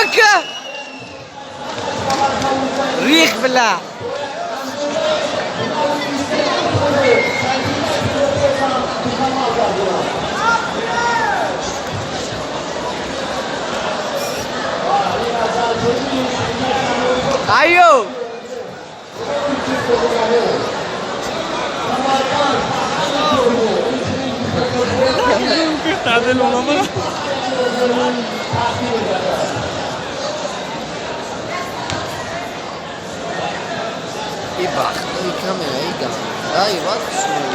Бика! Рих била. Ayo! И бах, и камера, и газ. Да, и ват шумо.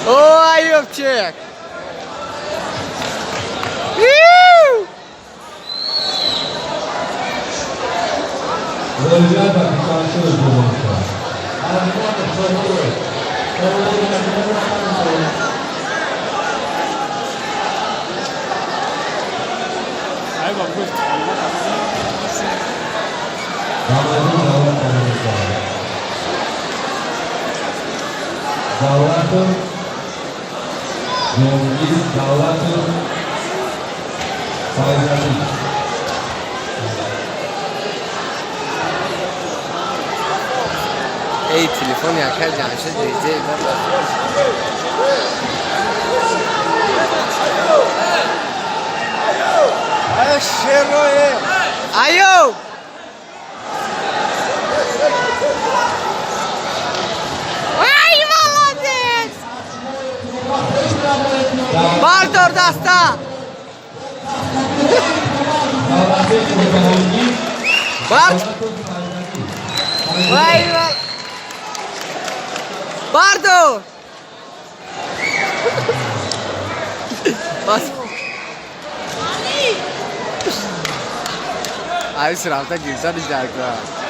О, Аюбчик! Давлатов, Ҷонгир Давлатов, Файзалӣ. Эй, телефон яка Ҷамшед резе. Аюб! Ай, молодец! Бардор даста! Бар! Вай, бардор! Бас. Ай, рафта гирифтаниш дар кор.